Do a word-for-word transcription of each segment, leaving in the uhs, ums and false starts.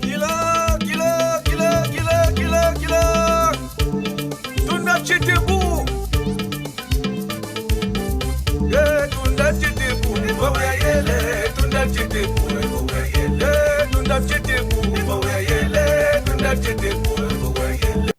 Kilo, kilo, kilo, kilo, kilo, kilo. Tunda tshete bu. Yeah, tunda tshete bu. Bo ya yele, tunda tshete bu. Bo ya yele, tunda tshete bu. Bo ya yele, tunda tshete bu. Bo ya yele.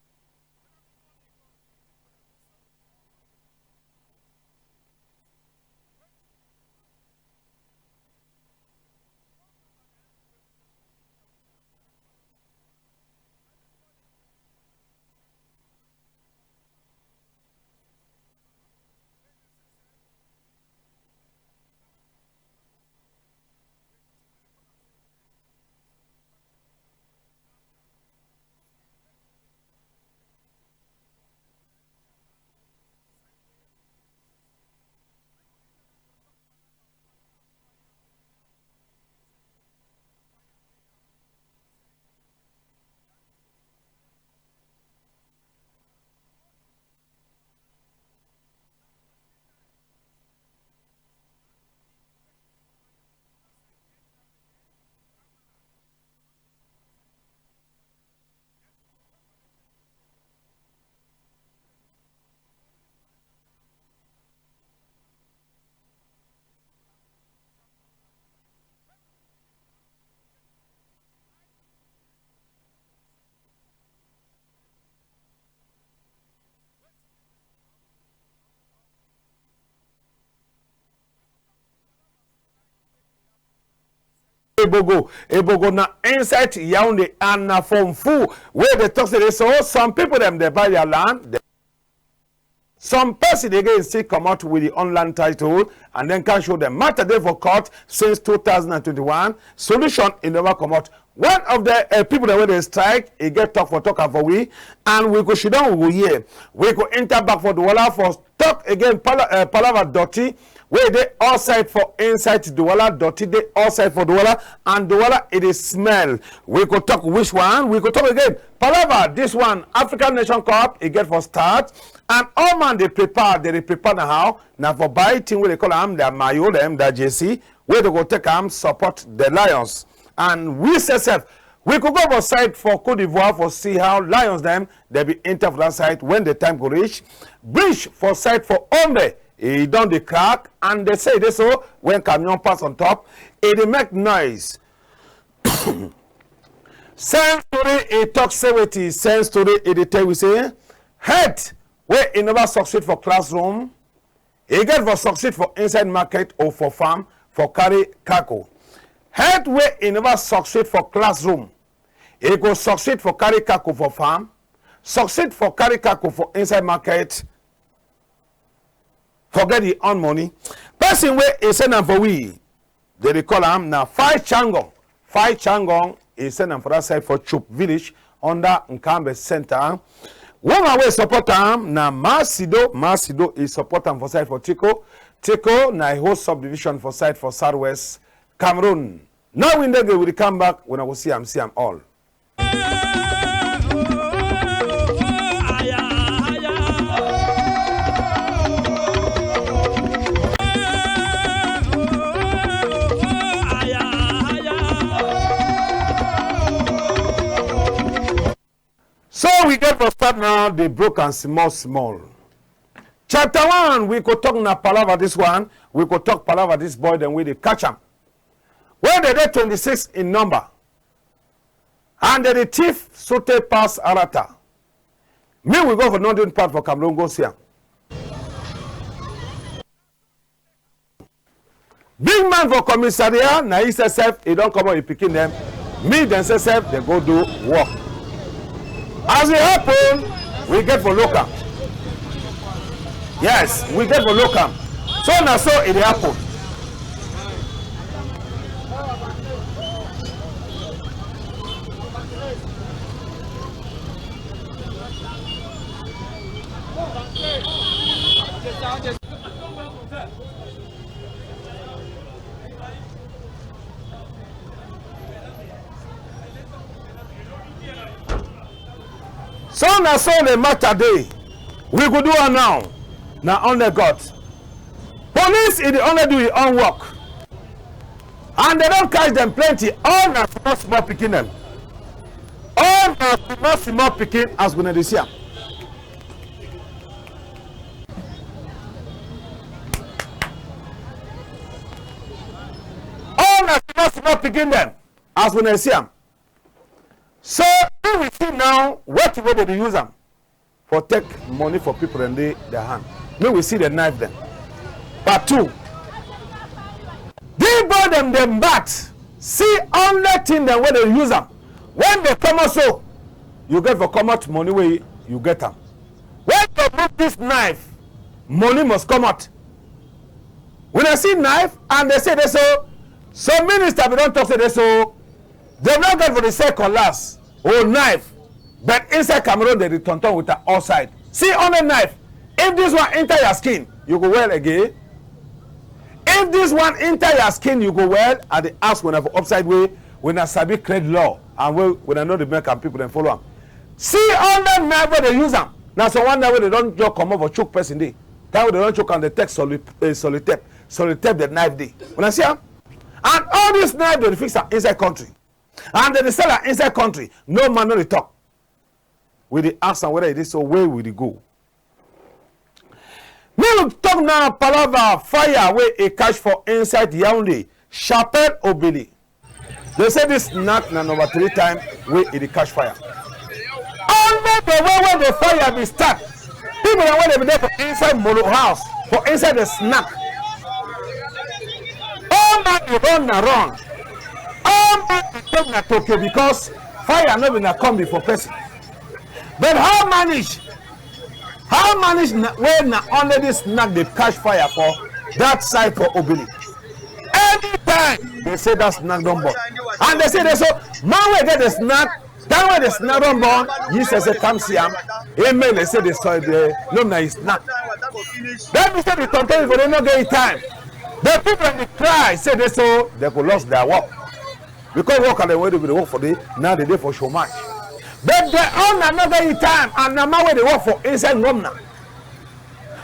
Ebogo, Ebogo na inside Yaoundé and na for Mfou wey dey talk say dey so some people dem dey buy their land. Dey, some person dey go still comot with the own land title and then come show dem. Matter dey for court since two thousand and twenty-one. Solution e never comot. One of the, eh, people dem wey dey strike, e get talk for talk am for we, and we go sit down, we go hear. We go enter back for Douala for talk again, pala-, eh, palava dirty wey dey outside for inside Douala, dirty dey outside for Douala, and Douala e dey smell. We go talk which one, we go talk again. Palava, this one, African Nation Cup, e get for start, and all man dey prepare, dey dey prepare na how? Na for buy thing wey dey call am their maillot, dem, their jersey, wey dey go take am support the Lions. And we sef sef, we go go for side for Côte d'Ivoire for see how Lions dem, dey be enter for that side when the time go reach. Bridge for side for Ombe, e don dey crack, and dey say dey so when camion pass on top, e dey make noise. Sense tori e talk say wetin? Sense tori e dey tell we say head wey e never succeed for classroom, e get for succeed for inside market or for farm for carry cargo. Head wey e never succeed for classroom, e go succeed for carry cargo for farm, succeed for carry cargo for inside market, for get yi own money. Person wey e send am for we, dey dey call am na Fai Changong. Fai Changong, e send am for that side for Chup village under Nkambe Center. Woman wey support am na Masido. Masido, e support am for side for Tiko. Tiko na a whole subdivision for side for southwest Cameroon. Now we dey go, we dey come back, una go see am, see am all. So we get for start now, dey broke am small small. Chapter one, we go talk na palava this one, we go talk palava this boy dem wey dey catch am. Wey dey dey twenty-six in number. And dey dey thief sotey pass Arata. Me we go for northern part for Cameroon go see am. Big man for commissariat, na yi sef sef, e don comot yi pikin dem. Me dem sef sef, dem go do work. As e happen, we get for look am. Yes, we get for look am. So na so e dey happen. So na so the matter dey. We go do am now. Na only God. Police e dey only do e own work. And dem don catch dem plenty. All na small small pikin dem. All na small small pikin as una dey see am. All na small small pikin dem as una dey see am. So, make we see now wetin wey dem dey use am for take money for people dem dey their hand. Make we see the knife dem. Part two. These boy dem dey bad. See only thing dem wey dem use am. When dem comot so, you get for comot money wey you get am. When dem move this knife, money must comot. When I see knife and dem say dey so, some minister be don talk say dey so, dem no get for dey sell cutlass or knife, but inside Cameroon dem dey turn turn with am outside. See only knife. If this one enter your skin, you go well again. If this one enter your skin, you go well. I dey ask una for upside wey una sabi create law and wey una know the make am people dem follow am. See only knife wey dem use am. Na some one knife wey dem don just comot for chook person dey. Time wey dem don chook am, dem take soli-, eh, solitep, solitep the knife dey. Una see am? And all this knife dem dey fix am inside country. And dem dey sell am inside country. No man no dey talk. We dey ask am whether e dey so, where we dey go. Make we talk now palava fire wey e catch for inside Yaoundé, Chapelle Obili. Dem say this snack na number three time wey e dey catch fire. Only the way wey the fire be start, people dem wey dem be dey for inside Molo house, for inside the snack, all man dey run na run. All man dey take na Tokyo because fire no be na combi for person. But how manage? How manage na, wey na only this snack dey catch fire for that side for Obili? Anytime dem say that snack don burn, and dem say dey so man wey get the snack, time wey the snack don burn, yi sef say come see am. Amen. Dem say dey so dey no na yi snack. That mean say the tonton for dey no get yi time. The people dem dey cry say dey so dem go lost their work. Because worker dem wey dey be dey work for dey, now dem dey for chômage. But the owner no get yi time and na man wey dey work for inside ngomna.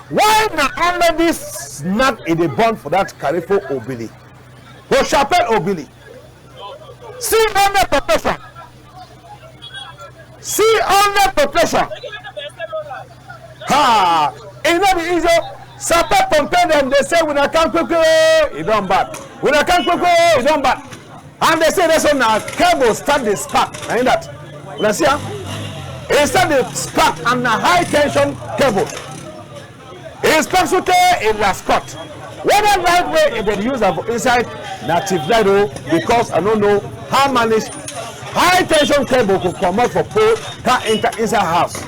Why na only this snack e dey burn for that Carrefour Obili? For Chapelle Obili. See only population. See only population. Ha! E no be easy. Sapeur pompier dem dey say, "Wuna come quick quick o, e don bad. Wuna come quick quick o, e don bad." And dem say dey so na cable start dey spark. Na yi that. Wuna see am? E start dey spark and na high tension cable. E spark sotey e last cut. Whether light wey e dey use am for inside na thief light o, because I no know how manage high tension cable go comot for pole, come enter inside house.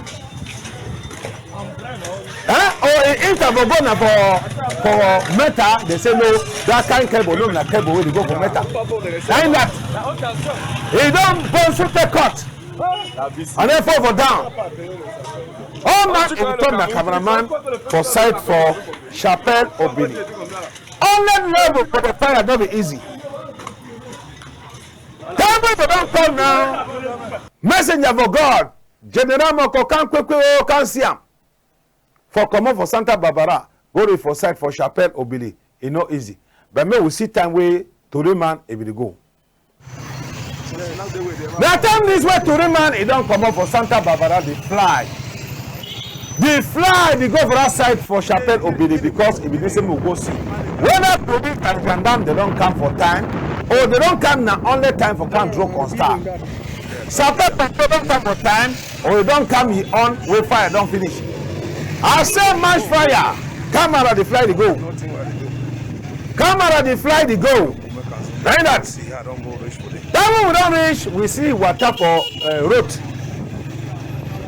Eh? Or e enter for go na for, for metal, dem say no, that kind cable no na cable wey dey go for metal. Na yi that. E don burn sotey cut. And then fall for down. All man e turn na cameraman for side for Chapelle Obili. Only level for the fire no be easy. Time wey dem don call now, messenger for God, General Moko come quick quick o, come see am. For comot for Santa Barbara, go reach for side for Chapelle Obili, e no easy. But make we see time wey tori man e be dey go. Na time this wey tori man e don comot for Santa Barbara dey fly. Dey fly dey go for that side for Chapelle Obili because e be dey say make we go see whether police and gendarme dem don come for time or dem don come na only time for come draw constat. Sapeur pompier don come for time or e don come yi own wey fire don finish. I say match fire, camera dey fly dey go. Camera dey fly dey go. Na yi that. Time wey we don reach, we see water for, eh, road.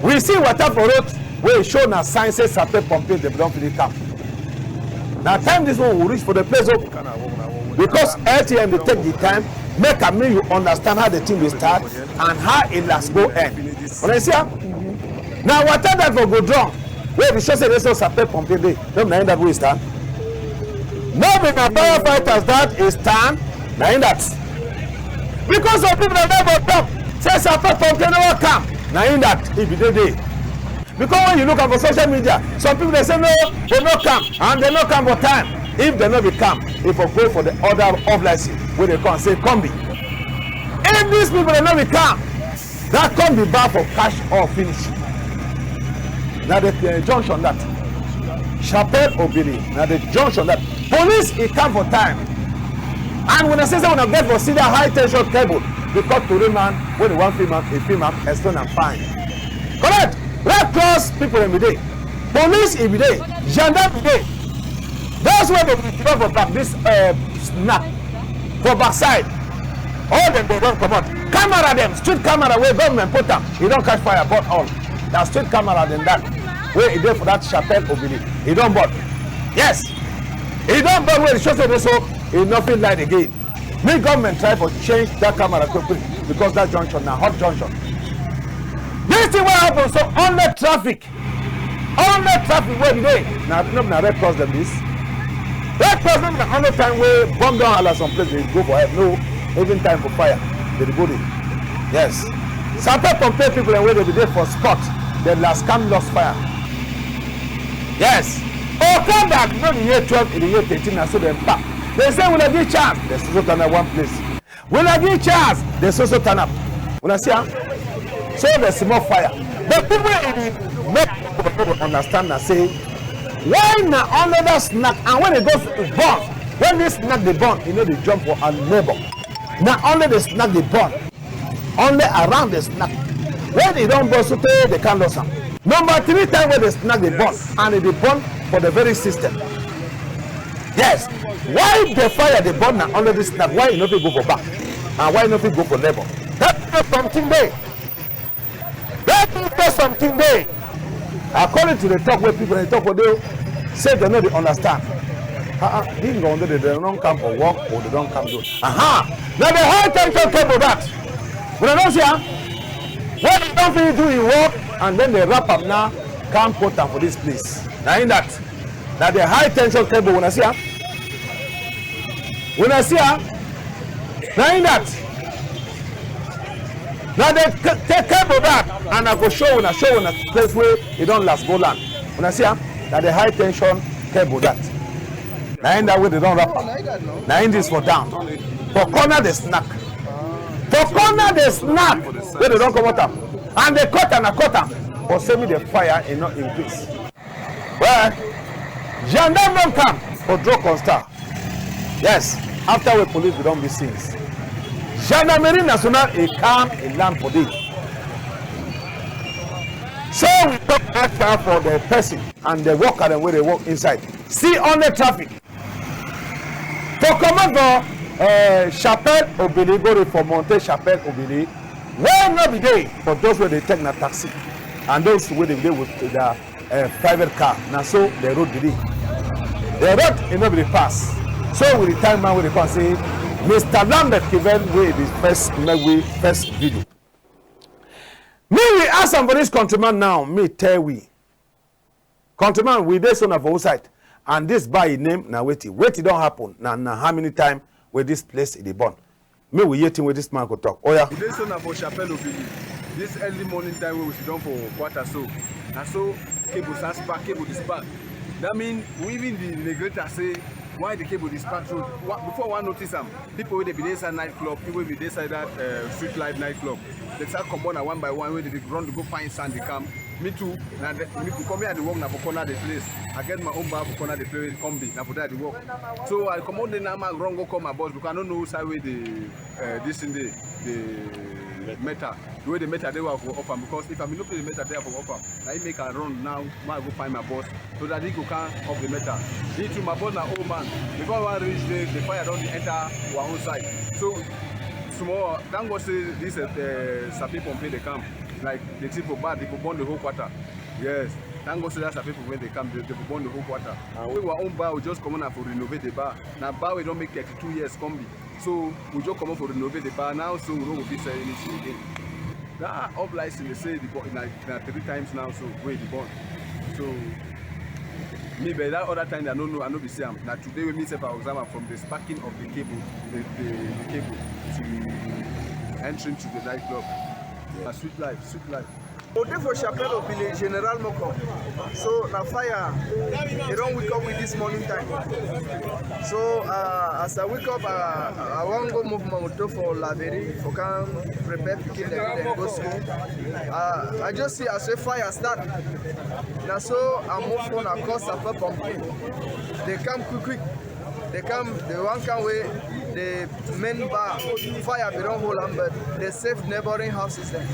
We see water for road wey show na sign say sapeur pompier dem don finish come. Na time this one we reach for the place o. Because L T M dey take the time, make am make you understand how the thing dey start and how e last go end. Wuna see am? Na water that for go drown. Wey be sure say dey so sapeur pompier dey. No be na yi that wey stand. No be na firefighters that e stand. Na yi that. Because some people dem no go talk say sapeur pompier no wan come. Na yi that e be dey dey. Because when you look am for social media, some people dey say no, dem no come, and dem no come for time. If dem no be come, e for go for the other off license wey dey come say come be. If these people dem no be come, that come be bar for catch all finish. Na the, eh, junction that. Chapelle Obili, na the junction that. Police e come for time. And wuna see say wuna get for see that high tension cable because tori man wey dey wan film am, e film am, explain am fine. Correct. Red Cross people dem be dey. Police e be dey. Gendarme be dey. Those wey dey withdraw for back this, uh, snack for backside. All dem dey run comot. Camera dem, street camera wey government put am, e don catch fire, burn all. Na street camera dem that wey e dey for that Chapelle Obili, e don burn. Yes, e don burn well, e show say dey so e no fit light again. Make government try for change that camera quick quick because that junction na hot junction. This thing wey happen so, only traffic, only traffic wey be dey, na, no be na Red Cross dem this. Red Cross no be na only time wey bomb don hala some place dey go for help. No, even time for fire dey go dey. Yes, sapeur pompier people dem wey dey be dey for spot, dem last come lost fire. Yes, okada no dey year twelve, e dey year thirteen, na so dem pack. Dem say we dey give chance, dem so so tanda one place. Wuna give chance, dem so so turn up. Wuna see am? So the small fire. But people wey e dey make people no go understand na say why na only that snack, and when e go burn, when this snack dey burn, e no dey jump for a neighbor. Na only the snack dey burn. Only around the snack. When e don burn, so tey dem come lost am. Number three time wey the snack dey burn, and e dey burn for the very system. Yes. Why the fire dey burn na under this snack? Why e no fit go for back? And why e no fit go for level? That mean something dey. That mean say something dey. According to the talk wey people dey talk for there, say dem no dey understand. Ah, ah, dinga on dey, dem don come for work or dem don come do. Aha! Na the high tension cable that. Wuna don see am? When dem don finish do e work and then dem wrap am now, come put am for this place. Na im that. Na the high tension cable, wuna see am? Wuna see am? Na im that. Na the ca-, ca-, cable that, and I go show wuna, show wuna place wey e don last go land. Wuna see am? Na the high tension cable that. Na im that wey dem don wrap am. Na im this for down. For corner the snack. For corner the snack wey dem don comot am. And dem cut am, na cut am. For say make the fire e no increase. Well, gendarme don come for draw constat. Yes, after wey police be don be since. Gendarmerie nationale e come, e land for there. So we don ask am for the person and the worker dem wey dey work inside. See only traffic. For comot for, eh, Chapelle Obili, go reach for Montée Chapelle Obili, wey no be dey for those wey dey take na taxi and those wey dey dey with their, eh, private car. Na so the road be dey. The road e no be dey pass. So we dey thank man wey dey come say, Mister Lambert Kiven, wey be first, make we first video. Me we ask am for this countryman now, me tell we. Countryman, we dey so na for who side? And this bar e name na wetin? Wetin don happen? Na, na how many time wey this place e dey burn? Make we hear thing wey this man go talk. Oya. We dey so na for Chapelle Obili. This early morning time wey we sit down for quarter so, na so cable start spark, cable dey spark. That mean we even dey neglect am say why the cable dey spark so. Wa-, before one notice am, people wey dey be dey inside nightclub, people wey be dey inside that, uh, Sweet Life nightclub, dem start comot na one by one, wey dem dey run dey go find sand dey come. Me too, na the, me too, come here, I dey work na for corner the place. I get my own bar for corner the place wey come be, na for there I dey work. So I comot there now, I run go call my boss because I no know side wey the, uh, this thing dey, the meter. The way the meter dey, I for off am, because if I be no pay the meter dey, I for off am. Na him make I run now, make I go find my boss, so that he go come off the meter. He too, my boss na old man. Before one reach there, the fire don dey enter our own side. So small, thank God say this, uh, sapeur pompier dey come. Like, the thing for bad, they go burn the whole quarter. Yes. Thank God say that sapeur pompier wey dey come, they, they go burn the whole quarter. And we, our own bar, we just comot na for renovate the bar. Na bar wey don make thirty-two years come be. So we just comot for renovate the bar now, so we no go fit sell anything again. That off license, they say the bo-, na, na three times now, so wey the burn. So me, but that other time, I no know, I no be see am. Na today wey me sef I observe am from the sparking of the cable, the, the, the cable to entering to the nightclub. Yeah, Sweet Life, Sweet Life. We dey for Chapelle Obili, General Moko. So na fire, e don wake up we this morning time. So uh, as I wake up, uh, I wan go move my motor for Laverie for come prepare pikin dem dem go school. Uh, I just see as a fire start. Na so I move phone, I call sapeur pompier. Dem come quick quick. Dem come, dem wan come wey the main bar fire be don hold am, but dem save neighboring houses dem.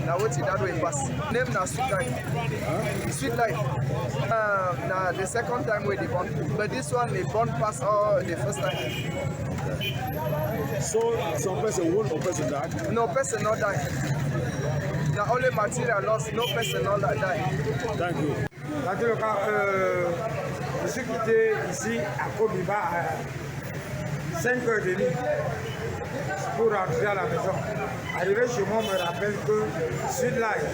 Na wetin that wey pass. Name na Sweet Life. Sweet Life. Uh, na the second time wey e dey burn, but this one e burn pass all the first time. So some person wound or person die? No person no die. Na only material loss, no person no die. Thank you. Dans tous les cas, euh, je suis quitté ici à Kobiba à cinq heures et demie pour rentrer à la maison. Arrivé chez moi, on me rappelle que Sud Life,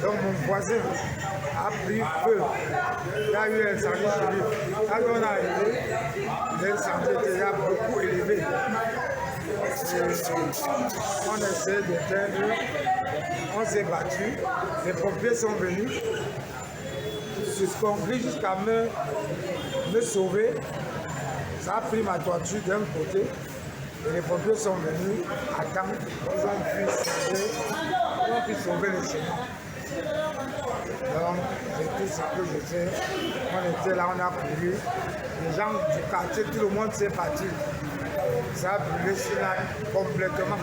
donc mon voisin, a pris feu. Il y a eu un incendie chez lui. Quand on est arrivé, l'incendie était déjà beaucoup élevé. On essaie d'éteindre, on s'est battu, les pompiers sont venus. Suscombris jusqu'à me, me sauver. Ça a pris ma toiture d'un côté. Et les pompiers sont venus à temps. Ils ont pu sauver, ils ont pu sauver le chemin. Donc, c'est tout ce que je sais. On était là, on a couru. Les gens du quartier, tout le monde s'est battu. Ça a brûlé cela complètement.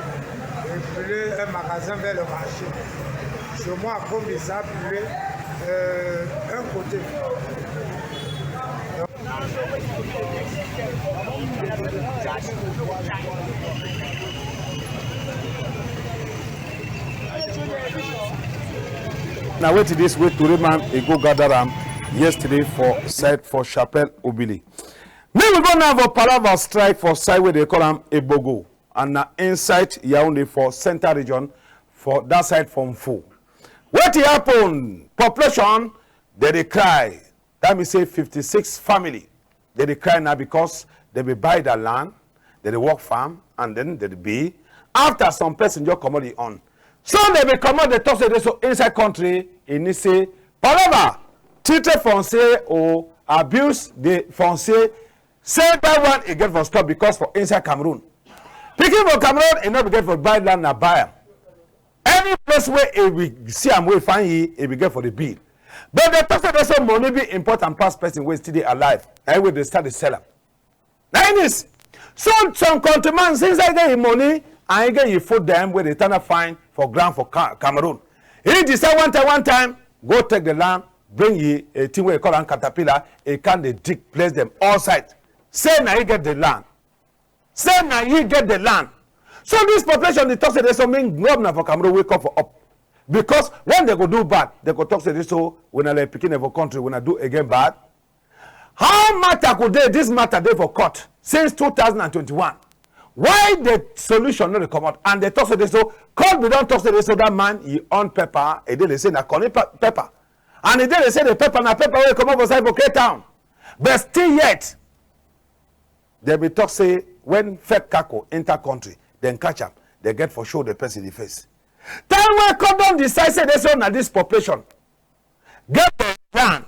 Et brûlé un magasin vers le marché. Chez moi, à Kombi, ça a brûlé euh, un côté. Na wetin this wey tori man e go gather am yesterday for side for Chapelle Obili. Make we go now for palava strike for side wey dey call am Ebogo, and na inside Yaoundé for centre region for that side for Mfou. Wetin happen? Population dem dey cry. That mean say fifty-six family dem dey cry now because dem be buy that land, dem dey work farm, and then dem be after some person just comot the own. So dem be comot, dey talk say dey so inside country e need say palava, titre foncier or abus de foncier, say that one e get for stop because for inside Cameroon, pikin for Cameroon e no be get for buy land na buy am. Any place wey e be see am wey find yi, e be get for the bill. But dem talk say dey so money be important pass person wey still dey alive. Na yi wey dey start dey sell am. Na yi this. So some countryman, since e get yi money and e get yi food dem wey dey tanda find for ground for Ca-, Cameroon, e decide one time, one time go take the land, bring yi a thing wey e call am caterpillar, e come dey dig place dem all side. Say na yi get the land. Say na yi get the land. So this population dey talk say dey so make governor for Cameroon wake up for up. Because when dem go do bad, dem go talk say dey so wuna like pikin dem for country, wuna do again bad. How matter go dey, this matter dey for court since two thousand and twenty-one. Why the solution no dey comot? And dem talk say dey so court be don talk say dey so that man yi own paper, e dey dey say na corny pa-, paper. And e dey dey say the paper na paper wey comot for side for Cape Town. But still yet, dem be talk say when fake kako enter country, dem catch am, dem get for show the person the face. Time wey court don decide say dey so na this population get the land,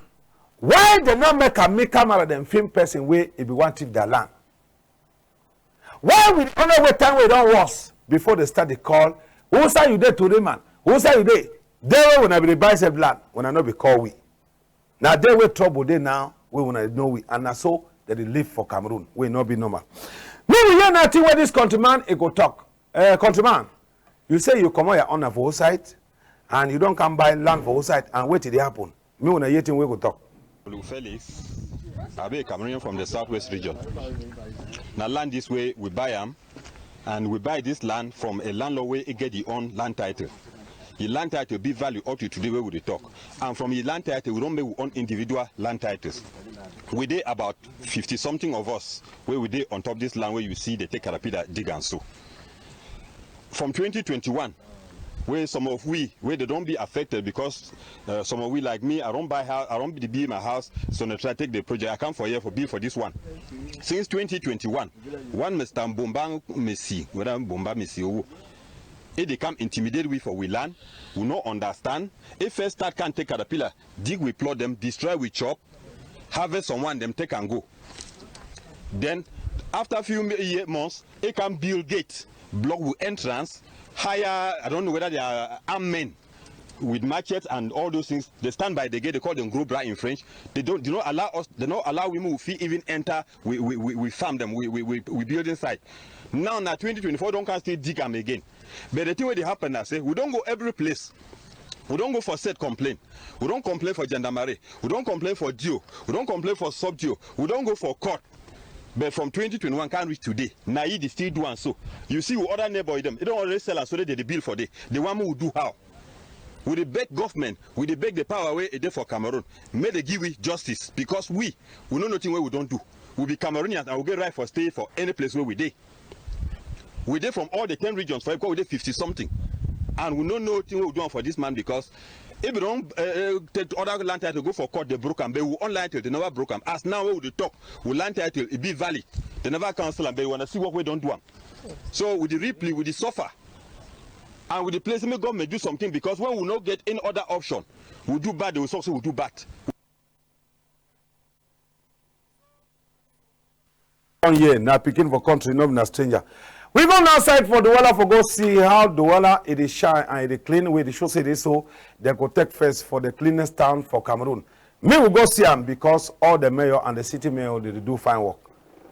why dem no make am make camera dem film person wey e be wan thief their land? Why we dey only wait time wey e don worse before dem start dey call, "Who side you dey, tori man? Who side you dey?" Day wey wuna be dey buy sef land, wuna no be call we. Na day wey trouble dey now, wey wuna know we, and na so dem dey live for Cameroon, wey no be normal. Make we hear na thing wey this countryman e go talk. Eh, countryman, you say you comot your honor for outside, and you don come buy land for outside, and wetin dey happen? Make wuna hear thing wey go talk. Luke Felix, I be a Cameroonian from the Southwest region. Na land this wey we buy am, and we buy this land from a landlord wey e get yi own land title. Yi land title be value up to today wey we dey talk. And from yi land title, we don make we own individual land titles. We dey about fifty something of us wey we dey on top this land wey you see dey take caterpillar dig am so. From twenty twenty-one, wey some of we, wey dem don be affected because, uh, some of we, like me, I don buy house, I don be, be my house, so na try take the project. I come for here for be for this one. Since twenty twenty-one, one Mister Mbomba Messi, whether Mbomba Messi or E dey come intimidate we for we land. We no understand. E first start come take caterpillar, dig we plot dem, destroy we chop, harvest some one dem take am go. Then after few me-, year months, e come build gate, block we entrance, hire, I don't know whether they are armed men with machetes and all those things. They stand by the gate, they call them gros bras in French. They don't, they don't allow us, they don't allow we move, we fit even enter, we, we, we, we farm them, we, we, we, we building site. Now, na twenty twenty-four, don't come still dig am again. But the thing wey dey happen na say, we don go every place. We don go for set complain. We don complain for gendarmerie. We don complain for D O. We don complain for sub D O. We don go for court. But from twenty twenty-one come reach today, na e dey still do am so. You see, we other neighbor dem, e don already sell am so they dey bill for there. They want make we do how? We dey beg government, we dey beg the power wey e dey for Cameroon, make they give we justice, because we, we no know thing wey we don do. We be Cameroonians and we get right for stay for any place wey we dey. We dey from all the ten regions for here, because we dey fifty something. And we no know thing wey we do am for this man, because if we don, eh, eh, take other land title, go for court, they broke am. But we own land title, they never broke am. As now wey we dey talk, we land title, e be valid. They never cancel am, but we wanna see what we don do am. So we dey really, we dey suffer. And we dey pray say make government do something, because when we no get any other option, we do bad, they will talk say we do bad. One year, na pikin for country, no be na stranger. We go now side for Douala for go see how Douala e dey shine and e dey clean. We dey show say this so they go take first for the cleanest town for Cameroon. Me we go see am because all the mayor and the city mayor dey do fine work.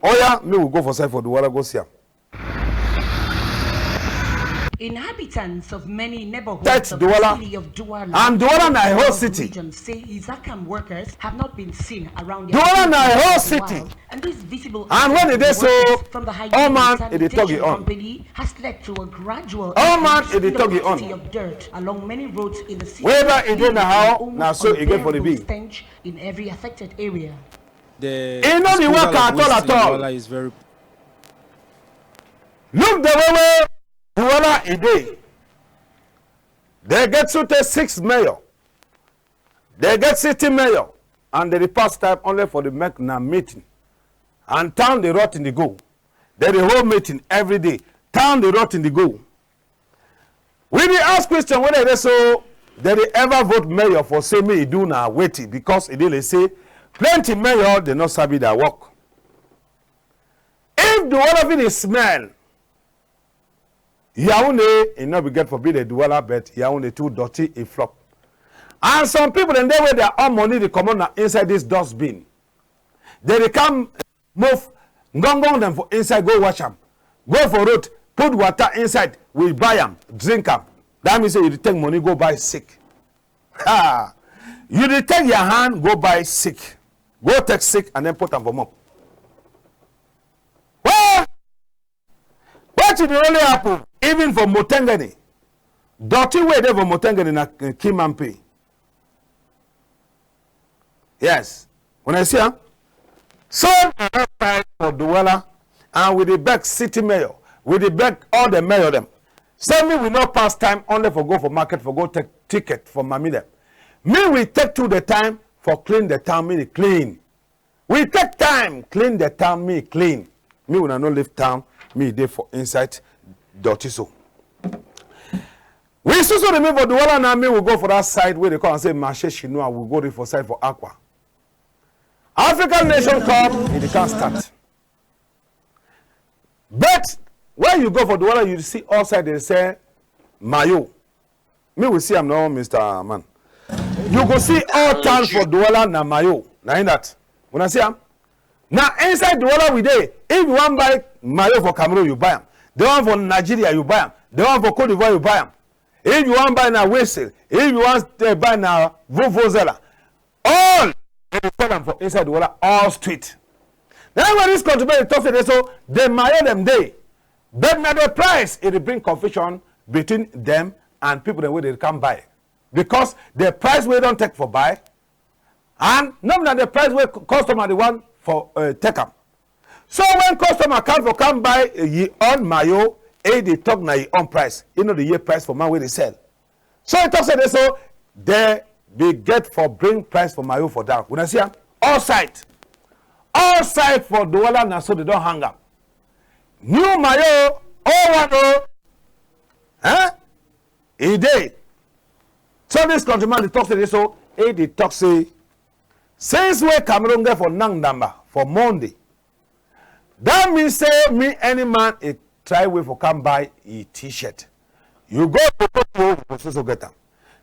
Oh yeah, me we go for side for Douala go see am. Inhabitants of many neighborhoods of the city of Douala and Douala na a whole city. Region say Izakam workers have not been seen around their Douala na a whole city. And this visible and when e dey so, all man e dey talk e own. Company has led to a gradual all man e dey talk e own. Of dirt along many roads in the city. Whether e dey na how, na so e get for the be. Stench in every affected area. The e no dey work at all at all. Is very Look the way wey Douala e dey. They get to take six mayor. They get city mayor. And they dey pass time only for the make na meeting. And town dey rotten dey go. They dey hold meeting every day. Town dey rotten dey go. We dey ask question whether they so they dey ever vote mayor for say me e do na wetin, because e dey like say plenty mayor they no sabi their work. If Douala fit dey smell, Yaoundé, e no be get for be the Douala, but Yaoundé too dirty, e flop. And some people dem dey wey their own money dey comot na inside this dustbin. They dey come move ngongong dem for inside, go wash am. Go for road, put water inside, we buy am, drink am. That mean say you dey take money go buy sick. Ha! You dey take your hand go buy sick. Go take sick and then put am for mop. Well, wetin dey only happen even for Mutengene. Dirty wey dey for Mutengene na, eh, Kimampe. Yes. When I see am, so na that side for Douala, and we dey beg city mayor, we dey beg all the mayor dem. Say me we no pass time only for go for market for go take ticket for mami dem. Me we take to the time for clean the town, me dey clean. We take time clean the town, me clean. Me una no leave town, me dey for inside dirty so. We so so remain for Douala now, me we go for that side wey they call am say Marché Chinois, we go reach for side for Akwa. African Nation Cup, e dey come start. But when you go for Douala, you see all side they sell mayo. Me we see am now, Mister Man. You go see all town for Douala na mayo. Na in that. Una see am? Na inside Douala we dey. If you wan buy mayo for Cameroon, you buy am. The one for Nigeria, you buy am. The one for Cote d'Ivoire, you buy am. If you wan buy na whistle, if you wan, eh, buy na vuvuzela, all they dey sell am for inside Douala, all street. Na why this country people dey talk say they so the mayo dem dey. But na the price e dey bring confusion between them and people dem wey dey come buy. Because the price wey don take for buy, and no be na the price wey cu-, customer dey want for, uh, take am. So when customer come for come buy, uh, yi own mayo, e dey talk na yi own price. E no dey hear price for man wey dey sell. So e talk say they so they be get for bring price for mayo for down. Una see am? All side. All side for Douala na so they don hang am. New mayo, old one o. Eh? E dey. So this countryman dey talk say this, so e dey talk say, since wey Cameroon get for knack ndamba for Monday, that mean say me, any man e try way for come buy e T-shirt. You go Poto, you go so so get am.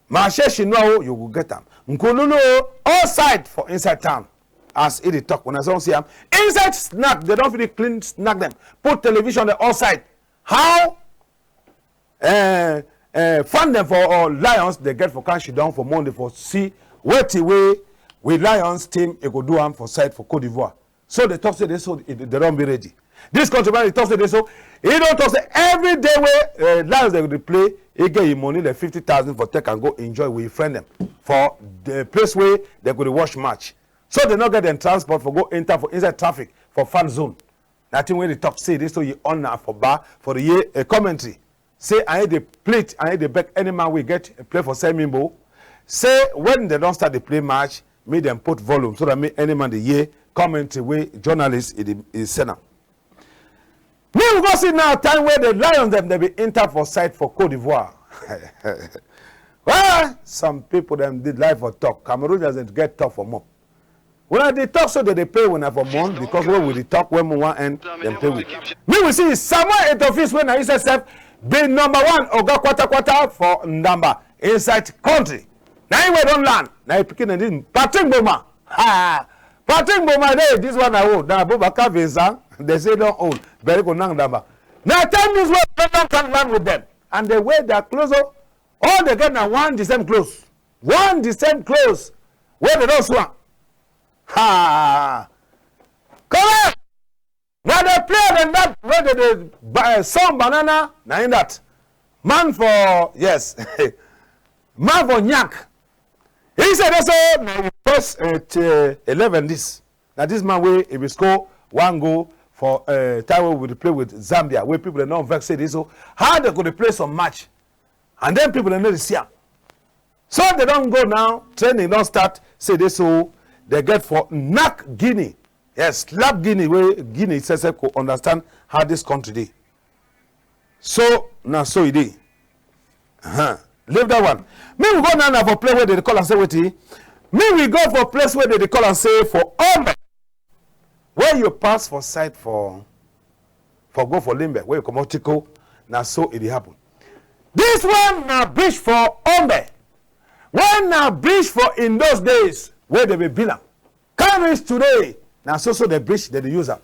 Marché Chinois o, you go get am. Nkululu o, all side for inside town. As e dey talk, when I don see am, inside snack, they don fit clean snack dem. Put television dem all side. How eh, eh, fan dem for, uh, Lions, they get for come sit down for Monday for see wetin wey we Lions team e go do am for side for Côte d'Ivoire. So they talk say they, so e, they don be ready. This countryman dey talk say they, so e don talk say every day wey, eh, Lions dem dey play, e get e money like fifty thousand for take and go enjoy with e friend dem for the place wey they go dey watch match. So they no get dem transport for go enter for inside traffic for fan zone. Na thing wey dey talk say this, so e on na for bar for the year, eh, commentary. Say I dey plead, I dey beg any man wey get play for Semimbo. Say when they don start dey play match, make dem put volume so that make any man dey hear commentary wey journalist e dey, e send am. Me we go see now time wey the Lions dem dey be enter for side for Côte d'Ivoire. Well, some people dem dey like for talk. Cameroonians dem get talk for mouth. When I dey talk so, they dey pay when I for month because when we dey talk, when we wan end, dem pay we. Me we see Samuel Eto'o Fils wey na U S S F be number one oga kwata kwata for ndamba inside country. Na him wey don land. Na him pikin name Patrick Mboma. Ha! Patrick Mboma dey, this one na old. Na Abubakar Vincent, they say don old. But e go knack ndamba. Na ten minutes wey don come land with them. And they wear their clothes, oh, all they get na one the same clothes. One the same clothes wey they don sew am. Ha! Correct! Na the player dem that wey dey dey ba-, eh, song banana, na him that. Man for, yes. Man for Nyak. He say this, so na the first, eh, t-, eh, eleven this. Na this man wey e be score one goal for, eh, time wey we dey play with Zambia, wey people dem don vex say this, so how they go dey play some match and then people dem no dey see am. So they don go now, training don start, say this, so they get for knack Guinea. Yes, slap Guinea, wey Guinea sef sef go understand how this country dey. So na so e dey. Uh-huh. Leave that one. Me we go now na for place wey they dey call am say wetin? Me we go for place wey they dey call am say for Ombe. When you pass for side for, for go for Limbe, when you comot Tiko, na so e dey happen. This one na bridge for Ombe. When na bridge for in those days, wey they be build am. Come reach today, na so so the bridge they dey use am.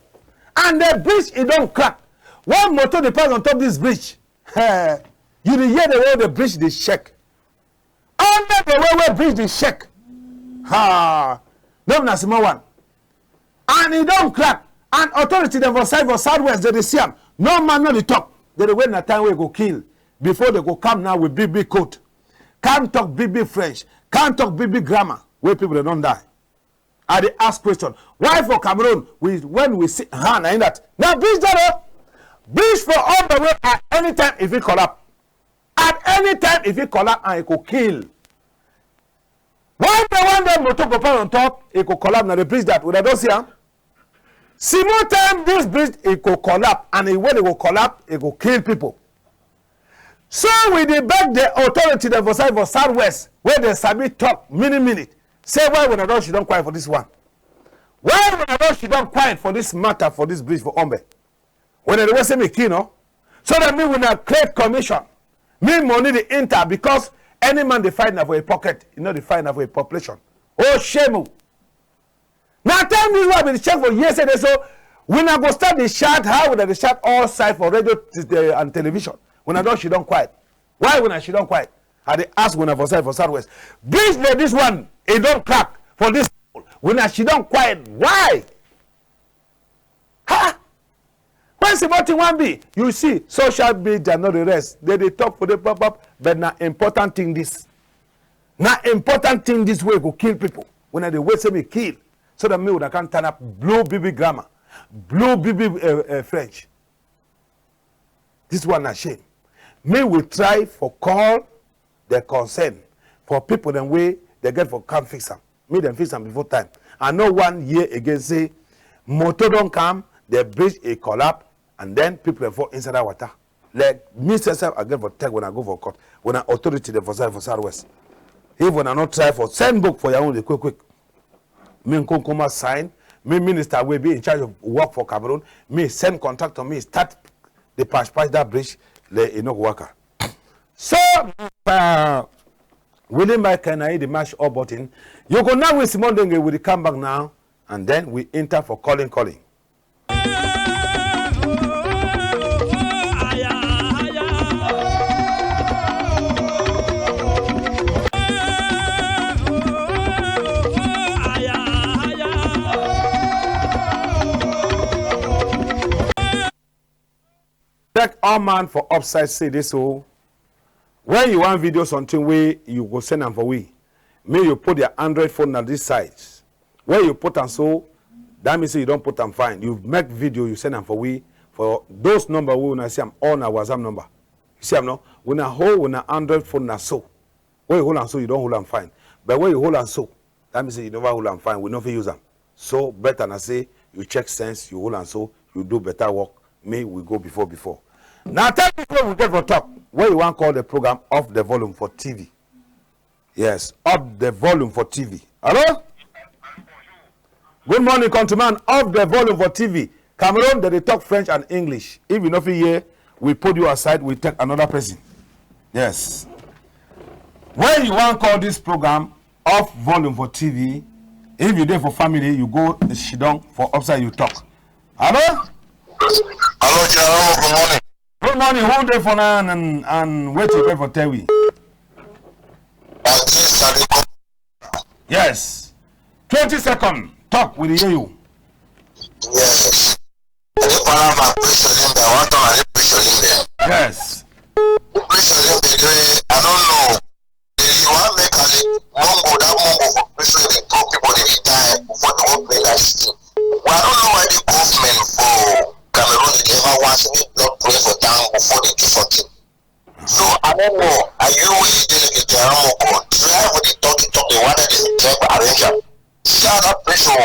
And the bridge e don crack. When motor dey pass on top this bridge, eh, you dey hear the way the bridge dey shake. Under the way wey bridge dey shake. Ha! No be na small one. And e don crack. And authority dem for side for Southwest, they dey see am. No man no dey talk. They dey wait na time wey e go kill. Before they go come now with big big coat. Come talk big big French. Come talk big big grammar. Wey people dem don die. I dey ask question. Why for Cameroon, we, when we see, ha, na in that. Na bridge that, oh. Bridge for Ombe wey at any time e fit collapse. At any time e fit collapse and e go kill. One day, one day, motor go pass on top, e go collapse. Na the bridge that, una don see am? Small time, this bridge e go collapse, and e, when e go collapse, e go kill people. So we dey beg the authority dem for side for Southwest, wey dem sabi talk many minute, say why una don sit down quiet for this one? Why una don sit down quiet for this matter for this bridge for Ombe? When they say me kill, no? So that me una create commission. Me money dey enter because any man dey fight na for a pocket, e no dey fight na for a population. Oh, shame o. Na time this one be dey check for yesterday, so una go start dey shout how una dey shout all side for radio, t-, t-, and television. Una don sit down quiet. Why una sit down quiet? I dey ask una for side for Southwest. Bridge like this one, e don crack for this. Una sit down quiet. Why? Ha! When small thing wan be, you see, social media no dey rest. They dey talk for the pop up, but na important thing this. Na important thing this wey go kill people. Una dey wait say me kill, so that me una can turn up blue B B grammar, blue B B, uh, uh, French. This one na shame. Me we try for call the concern for people dem wey they get for come fix am. Make dem fix am before time. I no wan hear again say motor don come, the bridge e collapse, and then people dem fall inside that water. Like me sef, sef, I get for take when I go for court. When I authority dey for side for Southwest. If una no try for send book for your own dey quick quick. Me Nkonkoma sign, me minister wey be in charge of work for Cameroon, me send contractor, me start the patch patch that bridge, le e no go waka. So, uh, Willie Michael na he dey mash all button. You go now with Simon Denge, we dey come back now, and then we enter for calling calling. Take all man for upside say this so. When you want video something wey you go send am for we, make you put your Android phone na this side. When you put am so, that means say you don put am fine. You make video, you send am for we for those number wey una see am all na WhatsApp number. You see am no? Una hold una Android phone na so. When you hold am so, you don hold am fine. But when you hold am so, that means say you never hold am fine. We no fit use am. So better na say you check sense, you hold am so, you do better work. May we go before before. Now tell people we get for talk. Where you want call the program off the volume for T V. Yes, up the volume for T V. Hello? Good morning, countryman. Off the volume for T V. Cameroon, they dey talk French and English. If you no fit hear, we put you aside, we take another person. Yes. When you want call this program, off volume for T V. If you dey for family, you go sit down for upside, you talk. Hello? Hello, General, good morning. Good morning. Who dey for now and, and, and wait you get for tell we? At least I dey call. Yes. Twenty second. Talk, we dey hear you. Yes. I dey call am for Prince Olimbe. I want to know Prince Olimbe. Yes. Prince Olimbe, I don't know. You wan make a mongo, that mongo for prison dey throw people dey die before the whole play that thing. But I don't know why the government for Cameroon dey never want make blood pray for town before they do something. So I don't know. Are you wey you dey like a General Moko? Try for the talk, the talk, the one that dey try for arrange am. See how that bridge for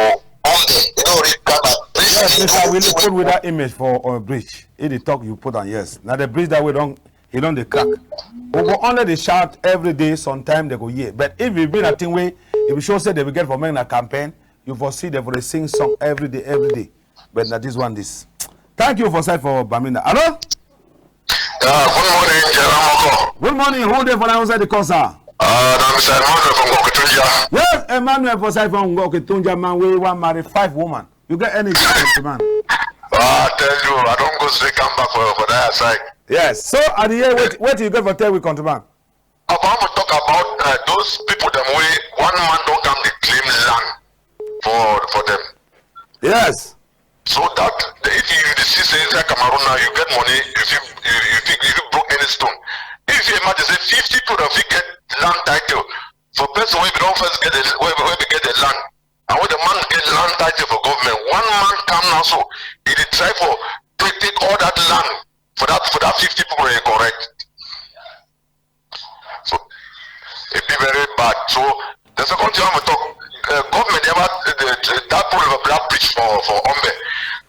on there. You know, read grab am. Yes, Mister Willie, put with that image for uh, bridge. If the talk you put on, yes. Now the bridge that we don't, he don't dey crack. We go only dey shout every day. Sometime they go hear. But if you be a thing way, if you show say they will get for make na campaign, you for see they for dey sing song every day, every day. But na this one, this. Thank you for side for Bamenda. Hello? Yeah, good morning, General Moko. Good morning. Who dey for outside the call, sir? Uh, na Mister Emmanuel from Ngoketunjia. Yes, Emmanuel for side from Ngoketunjia, man. We wan marry five woman. You get any man? I tell you, I don't go say come back for, for that side. Yes. So at the end, wait, wait, you get for tell we countryman. I want to talk about uh, those people them wey one man don't come dey claim land for for them. Yes. So that the, if you dey see say inside Cameroon now, you get money, you fit you, you fit you fit broke any stone. If you imagine say fifty people dem fit get land title for person wey be don first get the wey wey be get the land and wey the man get land title for government, one man come now so he dey try for take take all that land for that for that fifty people wey correct. So it be very bad. So the second thing I want to talk, uh, government never uh, the, the, that problem of that bridge for for Ombe.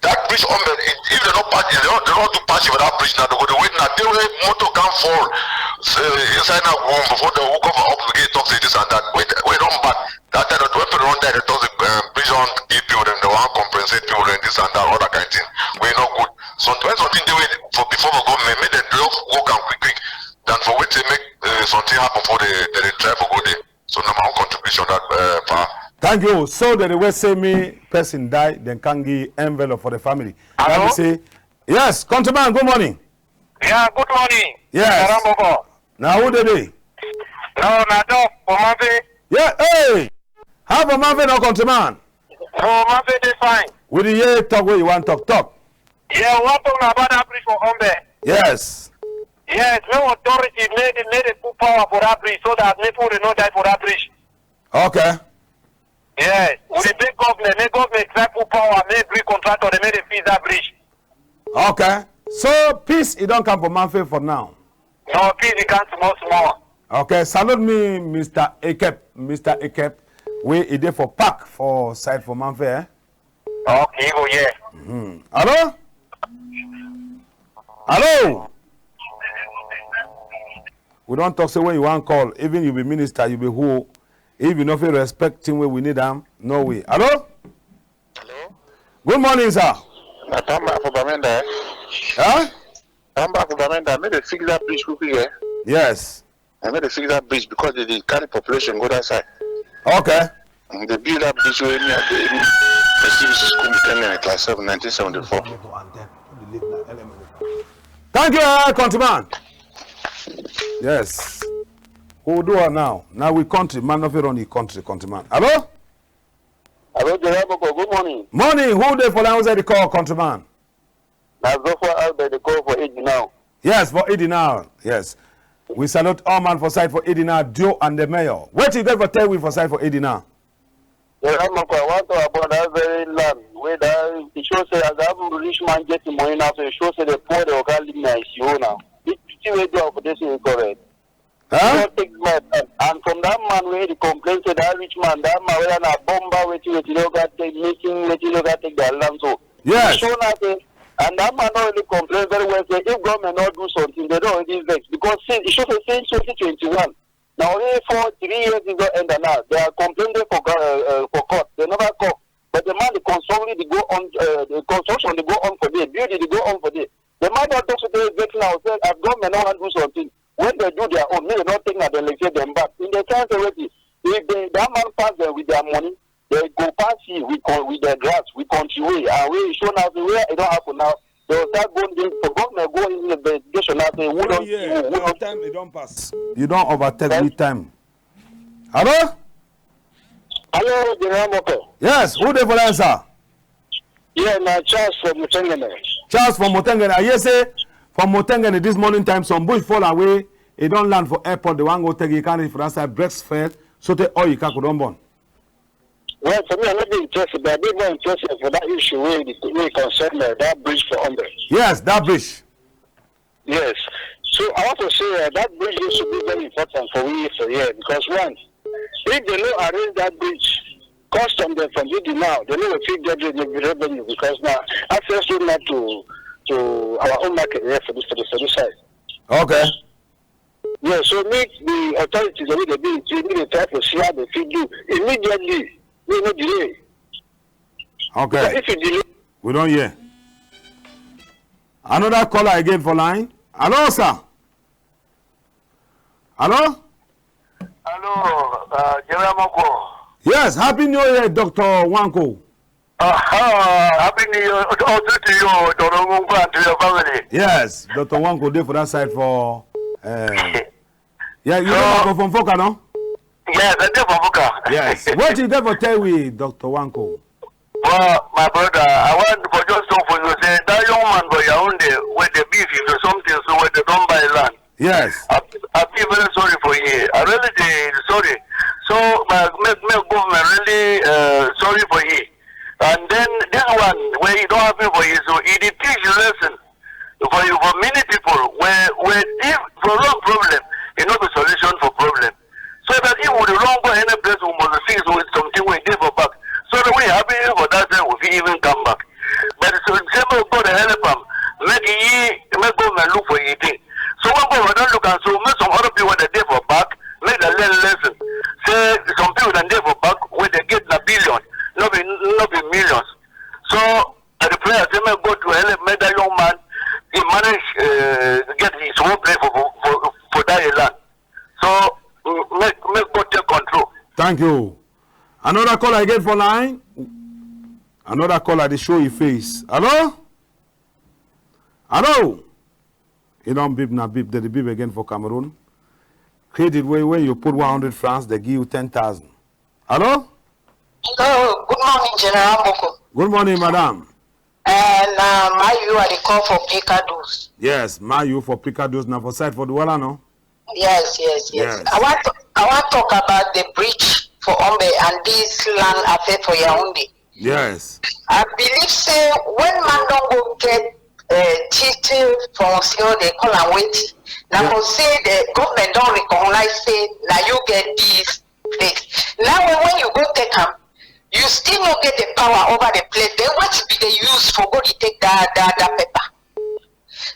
That bridge Ombe, if, if they don't patch, they don't, they don't do patch for that bridge now. They go to wait now. They will motor can fall uh, inside now room before the who come up the gate talk say this and that. Wait, wait on back. That time when people don't die, they talk the uh, bridge on give people, then they want compensate people and this and that, all that kind of thing. We not good. So when something they wait for before the government, make them block work and quick quick. Than for wait to make uh, something happen for the the, the drive for go there. So na my own contribution that uh, far. Thank you. So the way say me person die, then can give envelope for the family. Hello? Say yes, countryman. Good morning. Yeah, good morning. Yes. Karamboko. Now who dey dey? No, na Doc for Mamfe. Yeah, hey. How for Mamfe, no countryman? For Mamfe dey fine. We dey hear talk wey you want talk talk. Yeah, we wan talk about that bridge for Ombe. Yes. Yes, make authority make dey make dey put power for that bridge so that make people dey no die for that bridge. Okay. Yes, we dey beg government, make government try put power, make bridge contractor dey make dey fix that bridge. Okay. So peace e don come for Mamfe for now. No, peace e come small small. Okay, salute me, Mister Ekep. Mister Ekep, wey e dey for park for side for Mamfe, eh? Okay, you go here. Mm-hmm. Hello? Hello? We don talk say when you wan call, even you be minister, you be who, if you no fit respect thing wey we need am, no way. Hello? Hello? Good morning, sir. Na Tamba for Bamenda, eh? Huh? Tamba for Bamenda, make dem fix that bridge quick, quick, eh? Yes. And make dem fix that bridge because dem dey carry population go that side. Okay. Mm, dem build that bridge wey me I dey, me, me see this school, me tell me class seven, nineteen seventy-four. Thank you, eh, countryman. Yes. Who do am now? Now we countryman, no fit run the country, countryman. Hello? Hello, General Moko, good morning. Morning. Who dey for line? Who dey call, countryman? Na Zofo Albert dey call for Idi now. Yes, for Idi now. Yes. We salute all man for side for Idi now, Dio and the mayor. Wetin you get for tell we for side for Idi now? General Moko, I wan talk about that very land wey that e show say as that rich man get him money now, so e show say the poor dey waka live na his own now. The thing wey do am for this thing correct. Huh? No take my time. And from that man wey dey complain say that rich man, that man whether na bomber, wetin, wetin, no go take meeting, wetin, no go take their land. So yes. E show now say, and that man don already complain very well say if government no do something, dem don already vex because since e show say since twenty twenty-one, na only for three years e don end am now. They are complaining for go-, uh, uh, for court. Dem never come. But the man, the construction dey go on, uh, the construction dey go on for there, building dey go on for there. The man don talk say e vex now, say as government no wan do something, when dem do their own, make dem no take na dem like say dem bad. In the sense say wetin, if dem, that man pass dem with their money, dem go pass yi with con-, with their grass, with country way, and wey e show now say where e don happen now, dem go start go dey for government go investigation now say who don kill who, who don. Time e don pass. You don overtake me time. Hello? Hello, General Moko. Yes, who dey for line, sir? Yeah, na Charles from Mutengene. Charles from Mutengene. I hear say from Mutengene this morning time, some bush fall away. E don land for airport. Dem wan go take e carry for that side, breaks fell. So the oil kaku don burn. Well, for me, I no dey interested, but I dey more interested for that issue wey dey, wey concern, uh, that bridge for Ombe. Yes, that bridge. Yes. So I want to say, uh, that bridge used to be very important for we for here because one, if dem no arrange that bridge, custom dem from Idi now, dem no go fit get re-, re-, revenue because na access road na to, to our own market here for this, for this, for this side. Okay. Yeah, so make the authorities dem wey dey be, make dem try to see how dem fit do immediately. Make no delay. Okay. Because if you delay, we don hear. Another caller again for line. Hello, sir. Hello? Hello, uh, General Moko. Yes, Happy New Year, Doctor Wanko. Uh, uh, Happy New Year also to you, Doctor Wanko, and to your family. Yes, Doctor Wanko dey for that side for, uh, yeah, you know, for Mfoka, no? Yes, I dey for Mfoka. Yes. Wetin you get for tell we, Doctor Wanko? Well, my brother, I want for just talk for you say that young man for Yaoundé, wey dey beef is something, so wey dey don buy land. Yes. I, I feel very sorry for you. I really dey sorry. So, uh, make, make government really, uh, sorry for you. And then this one, wey e don happen for you, so e dey teach you lesson for you, for many people, wey, wey if for wrong problem, e no be solution for problem. So that if we dey run go any place, we must fix with something wey dey for back. So that we happy for that time, we fit even come back. But so, say make God help am, make he, make government look for yi thing. So when government don look am, so make some other people wey dey for back, make dem learn lesson. Say some people dem dey for back, wey dem get na billion, no be, no be millions. So I dey pray, I say make God to help, make that young man, he manage, uh, get his own place for, for, for, for that land. So, mm, make, make God take control. Thank you. Another caller again for line. Another caller dey show yi face. Hello? Hello? E don beep, na beep. Dem dey beep again for Cameroon. Credit wey, when you put one hundred francs, dem give you ten thousand. Hello? Hello, good morning, General Moko. Good morning, madam. And, uh, Mayu, I dey call for Picadus. Yes, Mayu for Picadus. Na for side for Douala, no? Yes, yes, yes. Yes. I want to, I want talk about the bridge for Ombe and this land affair for Yaoundé. Yes. I believe say when man don go get, uh, titre foncier, dem call am wetin, na for say the government don recognize say na you get this place. Now when, when you go take am, you still no get the power over the place. Then wetin be the use for go dey take that, that, that paper?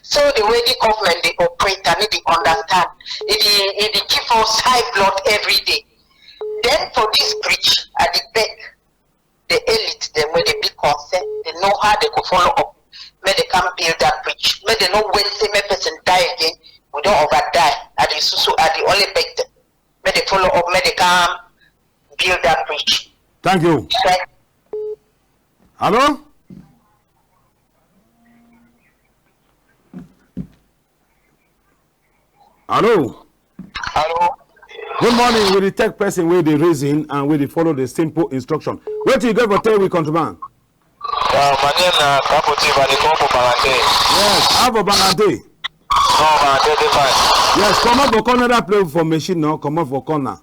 So the way the government dey operate, I no dey understand. E dey, e dey give us high blood every day. Then for this bridge, I dey beg the elite dem wey dey be concern, dey know how dey go follow up. Make dey come build that bridge. Make dey no wait say make person die again. We don over die. I dey susu, I dey only beg dem. Make dey follow up, make dey come build that bridge. Thank you. Thank Hello? Hello? Hello? Good morning. We dey take person wey dey reason and wey dey follow the simple instruction. Wetin you get for tell we, countryman? Uh, my name na Kapo Tiva, dey come for Bangate. Yes, how for Bangate? No, Bangate dey fine. Yes, comot for corner that play for machine now. Comot for corner.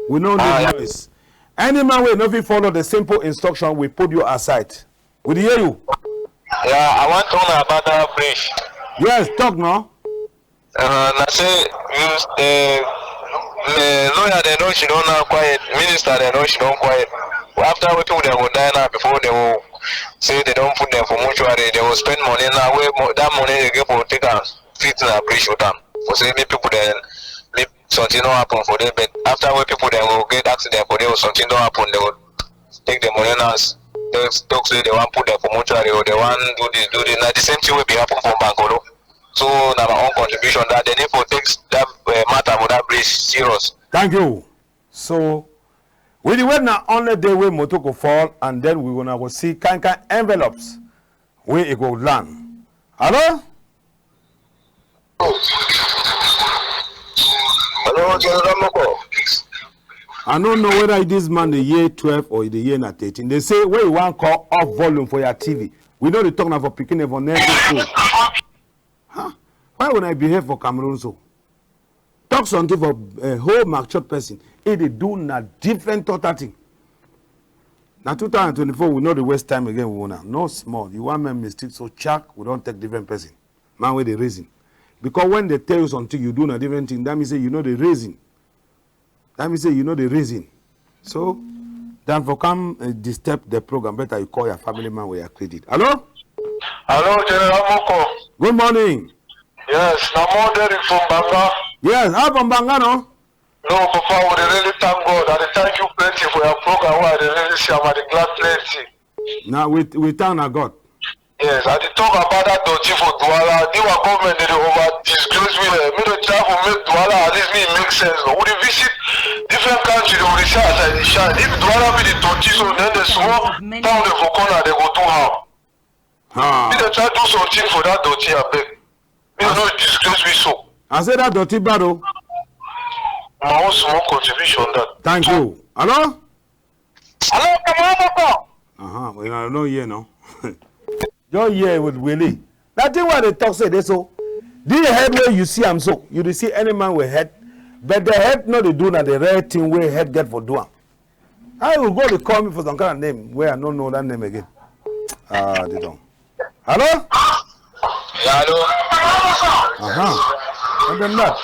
We no need Ah, yeah. noise. Any man wey no fit follow the simple instruction, we put you aside. We dey hear you. Yeah, I wan talk na about that bridge. Yes, talk now. Uh, na say you, the, the lawyer dem don sidon now quiet, minister dem don sidon quiet. After wetin dem go die now before dem go say dem don put dem for mortuary, dem go spend money now wey mo that money dem get for take am fit na bridge with am. For say make people dem make something no happen for there, but after wey people dem go get accident for there or something don happen, dem go take the money now, s-, dem talk say dem wan put dem for mortuary or dem wan do this, do this. Na the same thing wey be happen for Bankolo. So na my own contribution that dem need for take that, eh, matter for that bridge serious. Thank you. So, we dey wait na only day wey motor go fall, and then we gonna go see kind kind envelopes wey e go land. Hello? Hello, General Moko. I no know whether this man dey hear twelve or e dey hear na thirteen. Dey say when you wan call, off volume for your T V. We no dey talk na for pikin dem for nursery school. Huh? Why una behave for Cameroon so? Talk something for, eh, whole matured person. E dey do na different total thing. Na two thousand twenty-four, we no dey waste time again with una. No small. You wan make mistake so chak, we don take different person. Man wey dey reason. Because when dey tell you something, you do na different thing. That mean say you no dey reason. That mean say you no dey reason. So, than for come, eh, disturb the program, better you call your family man with your credit. Hello? Hello, General Moko. Good morning. Yes, na more Derrick from Banga. Yes, how from Banga, no? No, Papa, we dey really thank God. I dey thank you plenty for your program. Wey I dey really see am, I dey glad plenty. Na we, we thank na God. Yes, I dey talk about that dirty for Douala. The our government dey dey over disgrace we. Eh. Make dey try for make Douala at least make e make sense. No? We dey visit different country, dey we dey see as I dey shine. If Douala be the dirty so, then the small town dem for corner dey go do how? Ah. Make dey try do something for that dirty, abeg. Make e no disgrace we so. I say that dirty bad o. My own small contribution that. Thank you. Hello? Hello, General Moko. Uh-huh. Well, I don't hear, no. Just hear with Willie. That thing wey dey talk say dey so. The head wey you see am so, you dey see any man with head, but the head no dey do na the real thing wey head get for do am. I will go dey call me for some kind of name wey I no know that name again. Ah, they don't. Hello? Yeah, hello. Uh-huh. And then that.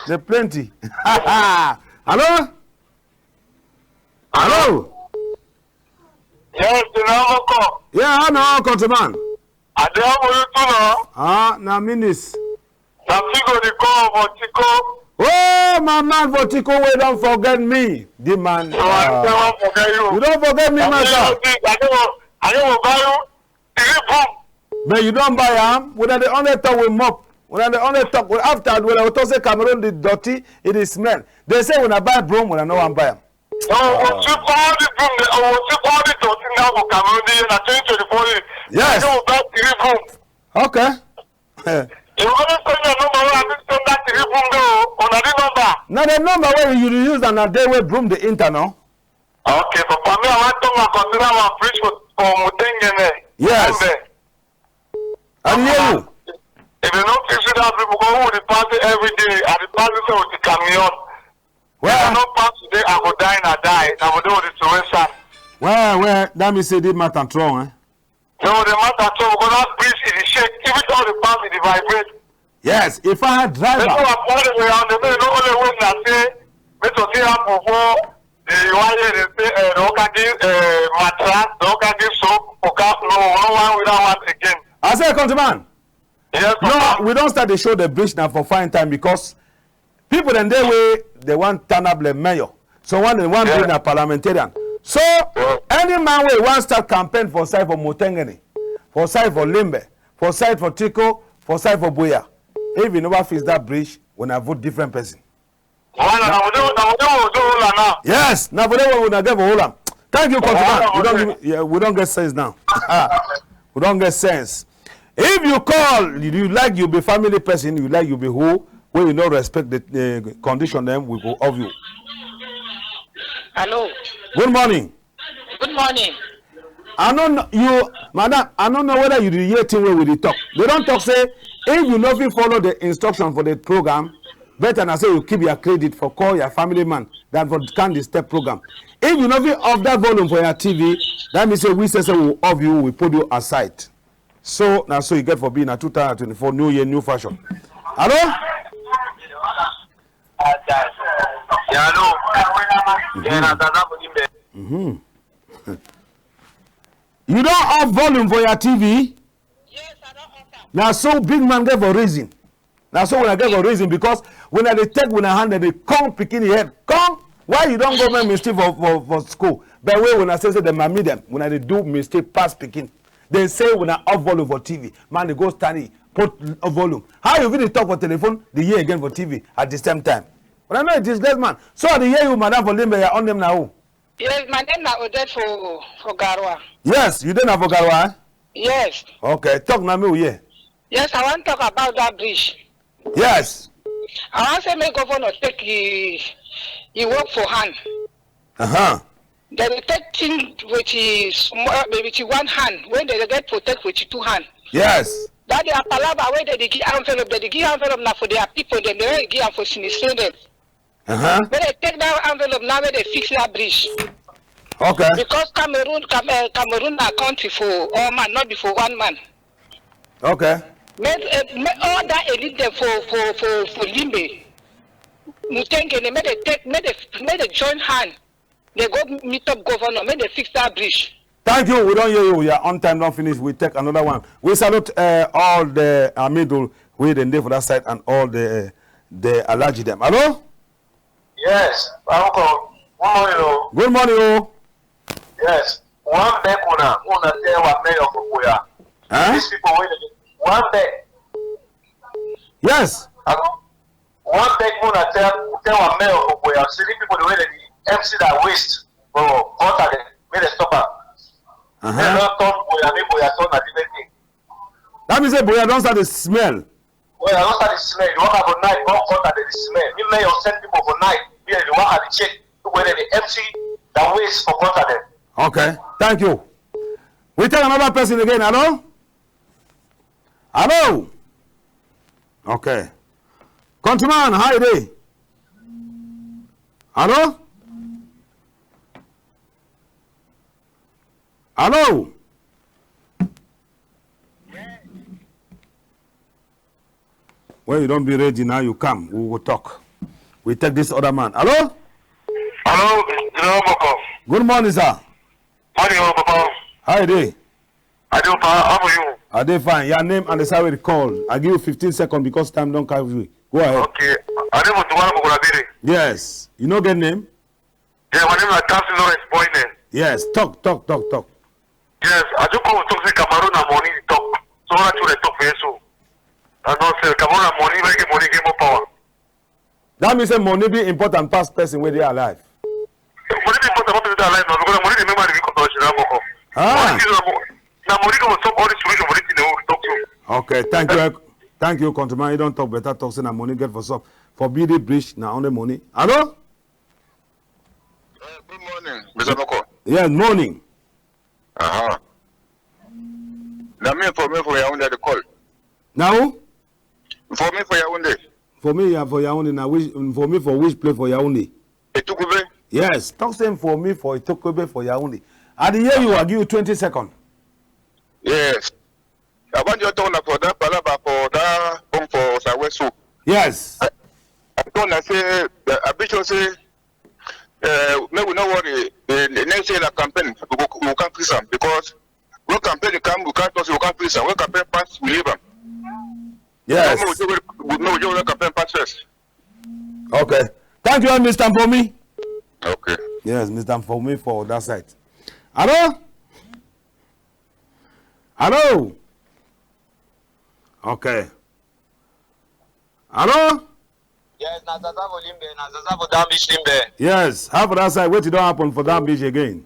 They plenty. Hello? Hello? Yes, General Moko. Yeah, I know, countryman. I dey for you too, no? Ah, na minis. Na Figo dey call for Tiko. Oh, my man for Tiko, wey don forget me. The man. So I ah. Never forget you. You don forget me, I my sir. I dey for, I dey for buy you. Three boom. But you don buy am? Una dey only talk with mop. Una dey only talk with, after una go talk say Cameroon dey dirty, e dey smell. Dey say una buy broom, una no wan buy am. Oh, we sweep all the broom, we sweep all the dirty now for Cameroon this year, na twenty twenty-four year. Yes. I say we buy three broom. Okay. You always send your number, wey I fit send that three broom though, una the number. Na the number wey you dey use and na dey wey broom dey enter, no? Okay, Papa, me, I wan turn my container, my fridge for, for Mutengene. Yes. Gombe. I dey hear you. If you no fix it, that people go who dey pass it every day. I dey pass it with the camion. Well, if I no pass today, I go die, na die. I go dey with the situation. Well, well, that mean say the matter strong, eh? No, the matter strong because that bridge, e dey shake. Even all the pass, e dey vibrate. Yes, if I had driver. Make you apply the way around the, make you no only wait na say, make to see happen for the one year they say, eh, the Okagi, eh, mattress, the Okagi soap, Oka, no, no one without one again. I say, countryman. Yes, no, Papa. We don start the show, the bridge na for fine time because people dem dey wey dem wan turn up the mayor. So one dem wan be na parliamentarian. So any man wey wan start campaign for side for Mutengene, for side for Limbe, for side for Tiko, for side for Buea, if you never fix that bridge, una vote different person. Wala, na for there, na for there we go hold am now. Yes, na for there we una get for hold am. Thank you, countryman. We don give, yeah, we don get sense now. We don get sense. If you call, you, you like you be family person, you like you be who, wey you no respect the, uh, condition dem, we go off you. Hello. Good morning. Good morning. I no know you, madam. I no know whether you dey hear thing wey we dey talk. They don talk say if you no fit follow the instruction for the program, better na say you keep your credit for call your family man than for can disturb program. If you no fit off that volume for your T V, that mean say we say say we off you, we put you aside. So na so you get for be na two thousand twenty-four new year, new fashion. Hello? Yeah, hello. Yeah, na Zaza for Limbe. Mm-hmm. You don off volume for your T V? Yes, I don off am. Na so big man get for reason. Na so una get for reason because when I dey take una hand, dem dey come pikin head. Come, why you don go make mistake for, for, for school? But wey una say say dem mami dem, una dey do mistake pass pikin. Dem say una off volume for T V. Man dey go stand e put off volume. How you fit dey talk for telephone, dey hear again for T V at the same time? Una no disgrace man. So I dey hear you, madam for Limbe, your own name na who? Yes, my name na Odette for, for Garoua. Yes, you dey na for Garoua, eh? Yes. Okay, talk na me we hear. Yes, I wan talk about that bridge. Yes. I wan say make governor take e, e work for hand. Uh-huh. Dem dey take thing with e small, with e one hand, when dem dey get protect with e two hand. Yes. That their palava wey dem dey give envelope, dem dey give envelope na for their people dem, dem no dey give am for sinistré dem. Uh-huh. Make dem take that envelope now, make dem fix that bridge. Okay. Because Cameroon, Cam-, eh, Cameroon na country for all man, not be for one man. Okay. Make, eh, make all that elite dem for, for, for, for Limbe, Mutengene, make dem take, make dem, make dem join hand. Dem go meet up governor, make dem fix that bridge. Thank you. We don hear you. Your own time don finish. We take another one. We salute, uh, all the, uh, middle wey dem dey for that side and all the, uh, the Alhaji dem. Hello? Yes, uncle. Good morning, oh. Good morning, oh. Yes, one beg una, una tell our mayor for Buea. Huh? These people wey dey, one beg. Yes. Hello? One beg una tell, tell our mayor for Buea, say the people wey dey M C that waste for gutter dem, make dem stop am. Uh-huh. Dem don turn Buea, make Buea turn na different thing. That mean say Buea don start dey smell. Buea don start dey smell. You waka for night, go gutter dey smell. Me mayor send people for night. Me dey waka dey check. People wey dey empty that waste for gutter dem. Okay, thank you. We take another person again. Hello? Hello? Okay. Countryman, how you dey? Hello? Hello? When you don be ready now, you come. We go talk. We take this other man. Hello? Hello, General Moko. Good morning, sir. Morning, oh, Papa. How you dey? I dey, Papa. How are you? I dey fine. Your name and the side wey you call. I give you fifteen seconds because time don carry we. Go ahead. Okay. I dey for Duwala for Kolabere. Yes. You no get name? Yeah, my name na Council Lawrence Boyne. Yes, talk, talk, talk, talk. Yes, I just come talk say Cameroon na money dey talk. So all that thing dey talk for here so. I know say Cameroon na money, when you get money, you get more power. That means say money be important pass person wey dey alive. Money be important pass person wey dey alive now because money dey make man dey become professional worker. Ah. Money is na mo-, na money go solve all the solution for this thing wey we talk so. Okay, thank you, thank you, countryman. You don talk better talk say na money get for solve. For build the bridge, na only money. Hello? Eh, good morning, Mister Moko. Yes, morning. Uh-huh. Na me for me for Yaoundé dey call. Na who? For me for Yaoundé. For me, yeah, for Yaoundé. Na which, for me for which place for Yaoundé? Etukube. Yes, talk same for me for Etukube for Yaoundé. I dey hear you. I give you twenty seconds. Yes. I wan just talk na for that palava for that home for Southwest so. Yes. I, I talk na say, uh, I be sure say, uh, make we no worry. The, the next year na campaign, we go, we go come fix am because when campaign dey come, we can't talk say we can't fix am. When campaign pass, we leave am. Yes. Make we just, make we just campaign pass first. Okay. Thank you, Mister Mpomi. Okay. Yes, Mister Mpomi for that side. Hello? Hello? Okay. Hello? Yes, na Zaza for Limbe, na Zaza for Down Beach Limbe. Yes, how for that side? Wetin don happen for Down Beach again?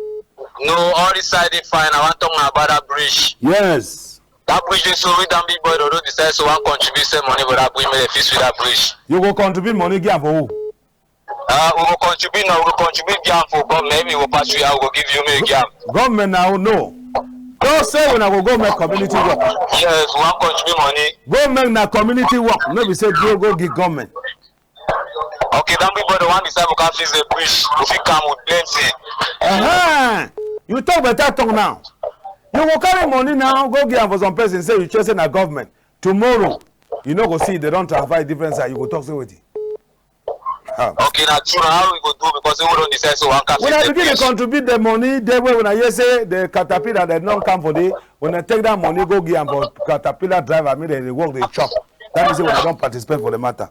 No, all this side dey fine. I wan talk na about that bridge. Yes. That bridge dey so we Down Beach boy don decide so wan contribute some money for that bridge, make dem fix with that bridge. You go contribute money give am for who? Uh, we go contribute now, we go contribute give am for government, maybe we go pass you, I go give you, make you give am. Government now, no. Just say una go go make community work. Yes, we wan contribute money. Go make na community work, no be say go, go give government. Okay, then we brother wan decide we can fix the bridge, we fit come with plenty. Uh-huh. You talk better talk now. You go carry money now, go give am for some person, say you choose na government. Tomorrow, you no go see, dem don transfer different side, you go talk say wetin? Ah. Okay, na true. Na how we go do because we don decide so one cafe. When I begin to contribute the money, they will, when I hear say the caterpillar dem don come for the, when I take that money go give am for caterpillar driver, make dem dey work, dey chop. That means say we don participate for the matter.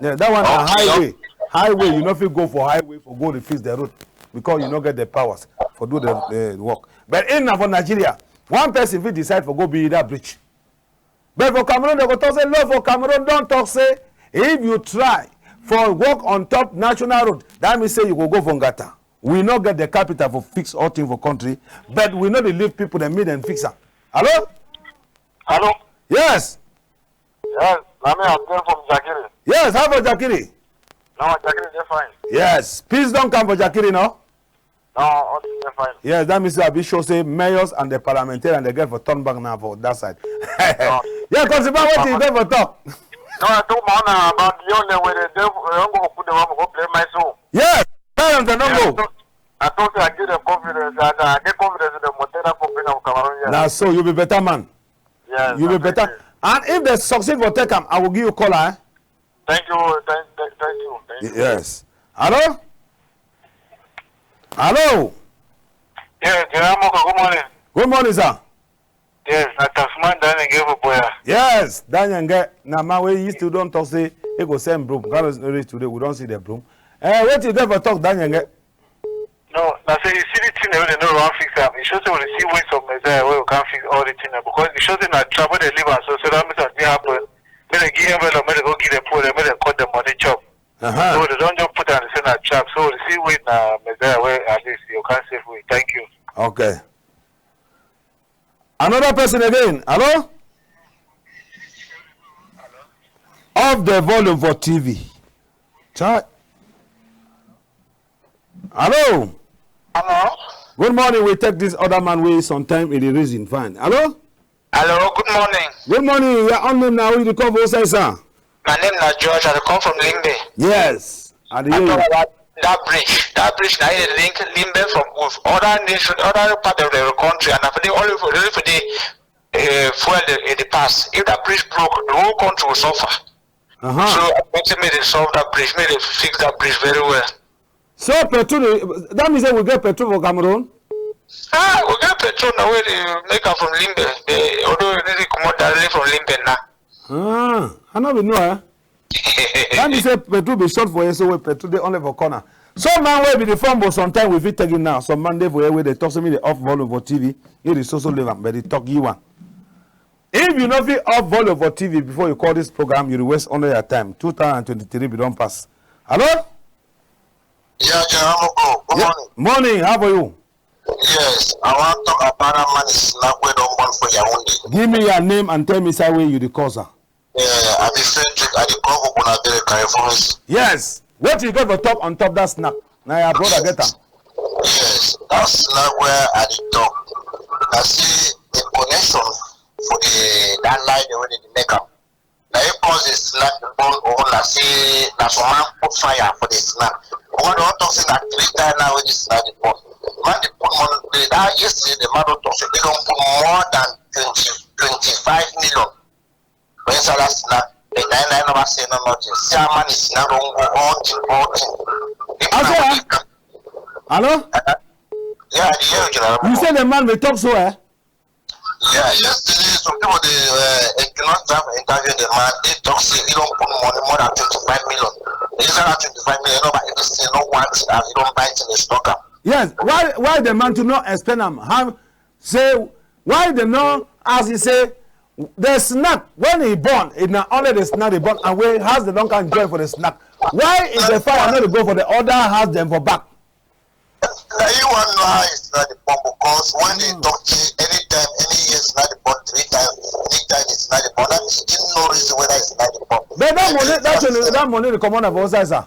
Yeah, that one na highway. Highway, you no fit go for highway for go dey fix the road because you no get the powers for do the, the work. But in na for Nigeria, one person fit decide for go build that bridge. But for Cameroon, dem go talk say law for Cameroon don talk say if you try for work on top national road, that mean say you go go for ngata. We no get the capital for fix all thing for country, but we no dey leave people dem make dem fix am. Hello? Hello? Yes. Yes, na me Abdel from Jakiri. Yes, how for Jakiri? No, Jakiri dey fine. Yes, peace don come for Jakiri, no? No, all things dey fine. Yes, that means I be sure say mayors and the parliamentarian dem get for turn back now for that side. No. Yeah, Consiba, wetin you get for talk? No, I talk about na about the young dem wey dey, dey, dem go put the one go play my soul. Yes, parents dem don go. I talk, I talk say I give them confidence, and I get confidence in the Montana company of Cameroon. Yes. Na so you be better man. Yes, you be better. And if dem succeed for take am, I go give you call, eh? Thank you, thank, thank, thank you, thank you. Yes. Hello? Hello? Yes, General Moko, good morning. Good morning, sir. Yes, na Taxman Daniel Nge for Boya. Yes, Daniel Nge. Na man wey used to don talk say he go send broom. God knows today we don see the broom. Eh, wetin you get for talk, Daniel Nge? No, na say you see the thing wey dem no wan fix am. You sure say we dey see ways of Messiah wey we can fix all the thing dem, because you sure say na trap wey dem leave am so, so that means something happen. Make dem give envelope, make dem go give the poor dem, make dem cut the money chop. Uh-huh. So dem don just put am say na trap. So we see way na Messiah wey at least you can save we. Thank you. Okay. Another person again. Hello? Off the volume for T V. Chai. Hello? Hello? Good morning. We take this other man wey sometime e dey reason. Fine. Hello? Hello, good morning. Good morning. Your own name now. Who you dey call for outside, sir? My name na George. I dey come from Limbe. Yes. I dey hear you. That bridge, that bridge na e dey link Limbe from with other nation, other part of the country, and for the only for, only for the uh, fuel dey, e dey pass. If that bridge broke, the whole country will suffer. Uh-huh. So I think say make dem solve that bridge, make dem fix that bridge very well. So petrol, dey, that means say we get petrol for Cameroon? Ah, we get petrol now wey dey make am from Limbe. Dey, although we no dey comot directly from Limbe now. Ah, I no be know, eh? That means say petrol be short for here, so wey petrol dey only for corner. Some man wey be the phone, but sometimes we fit take it now. Some man dey for here wey dey talk say me dey off volume for T V. He dey so so leave am, but he talk you one. If you no fit off volume for T V before you call this program, you dey waste only your time. Two thousand twenty-three be don pass. Hello? Yeah, General Moko, good morning. Morning, how are you? Yes, I wan talk about that man is snack wey don born for Yaoundé. Give me your name and tell me side wey you dey call, sir. Yeah, I be Frederick, I dey call for Bonabere, Carrefour. Yes. Wetin you get for talk on top that snack? Na your brother get am. Yes, that snack wey I dey talk. I see the connection for the, that line wey dem dey make am. Na him cause the snack dey burn. Or na say na some man put fire for the snack. One don talk say na three time now wey the snack dey burn. Man dey put money, the, that yesterday the man don talk say he don put more than twenty, twenty-five million for inside that snack. But na him, na him never say no nothing. See how man the snack don go all thing, all thing. Hello? Uh, yeah, I dey hear you, General. You say the man may talk so, eh? Yeah, yesterday some people dey, uh, cannot drive for interview the man, he talk say he don put money more than twenty-five million. Inside that twenty-five million, nobody even say no one thing, and he don buy thing, he stock am. Yes, why, why the man to not explain am? How, say, why the no, as he say, the snack, when he born, it na only the snack they born, and where has the don can join for the snack? Why is the father not go for the other house them for back? Na you wan know how it's not the born, because when they talk say anytime, any year it's not the born, three times, three times it's not the born. That means he didn't know reason whether it's not the born. But that money, that money, that money, the commander for outside, sir.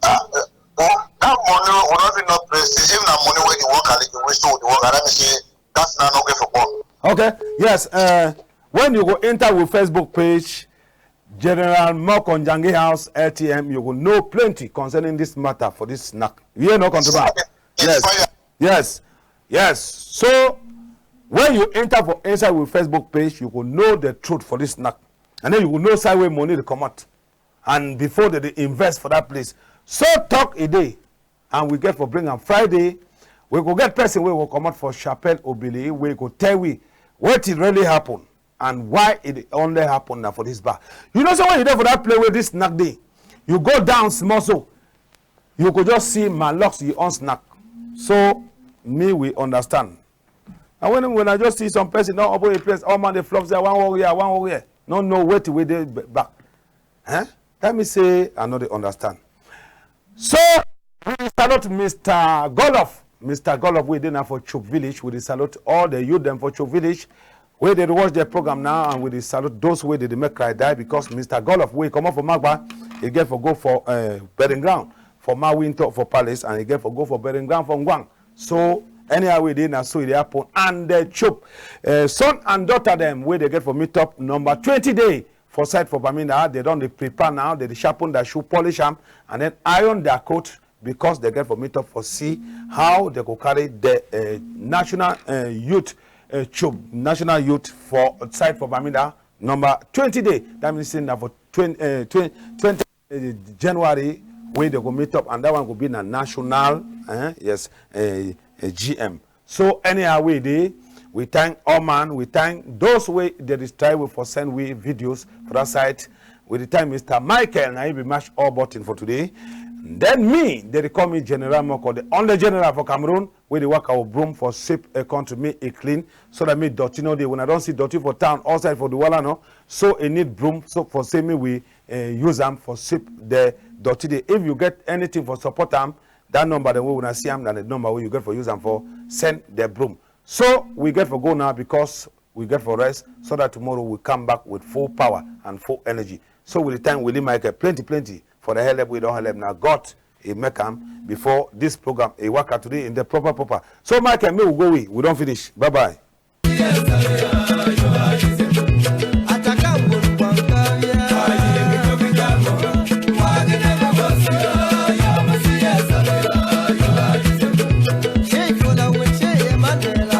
Ah, eh, oh, that money, we not be not place. If na money where the work, like we so the work, and that means say that's not no get for born. Okay, yes. Uh, when you go enter with Facebook page, General Moko Njangi House, L T M, you go know plenty concerning this matter for this snack. You hear no, Control? Yes, yes, yes. So when you enter for inside with Facebook page, you go know the truth for this snack, and then you go know side where money they come out, and before they, they invest for that place. So talk a day, and we get for bring am Friday. We go get person wey go comot for Chapelle Obili, wey go tell we wetin really happen and why it only happen na for this bar. You know, so when you dey for that place where this snack dey, you go down small, so you go just see my locks, you on snack. So me, we understand. And when, when I just see some person don open a place, all man dey flop say, "I wan work here, I wan work here." No know wetin wey dey b-, back. Eh? Tell me say I no dey understand. So we dey salute Mister Golof. Mister Golof, we dey now for Chup Village. We dey salute all the youth dem for Chup Village. We dey watch the program now, and we dey salute those wey dey, dey make cry die, because Mister Golof, we comot for Magba, he get for go for, uh, burying ground for Mawinto for palace, and he get for go for burying ground for Ngwang. So anyhow we dey na so e dey happen. And the Chup, uh, son and daughter dem wey dey get for meet up number twenty day for side for Bamenda, they don dey prepare now. They dey sharpen their shoe, polish am, and then iron their coat, because they get for meet up for see how they go carry the, uh, national, uh, youth, uh, Chup, national youth for side for Bamenda number twenty day. That means say na for twenty, uh, twenty, twenty, uh, January wey they go meet up, and that one go be na national, eh, yes, uh, uh, G M. So anyhow we dey, we thank all man, we thank those wey dey dey try we for send we videos for that side. We dey thank Mister Michael, na him be mash all button for today. Then me, they dey call me General Moko, the only general for Cameroon, wey dey waka with broom for sweep a country, make e clean, so that me dirty no dey. When I don see dirty for town, outside for Douala, no, so e need broom, so for say me we, eh, use am for sweep the dirty dey. If you get anything for support am, that number dem wey una see am, na the number wey you get for use am for send the broom. So we get for go now, because we get for rest, so that tomorrow we come back with full power and full energy. So with the time, we leave Michael plenty, plenty for the help we don help. Now God, he make am before this program, he waka today in the proper, proper. So Michael, make we go, we, we don finish. Bye bye.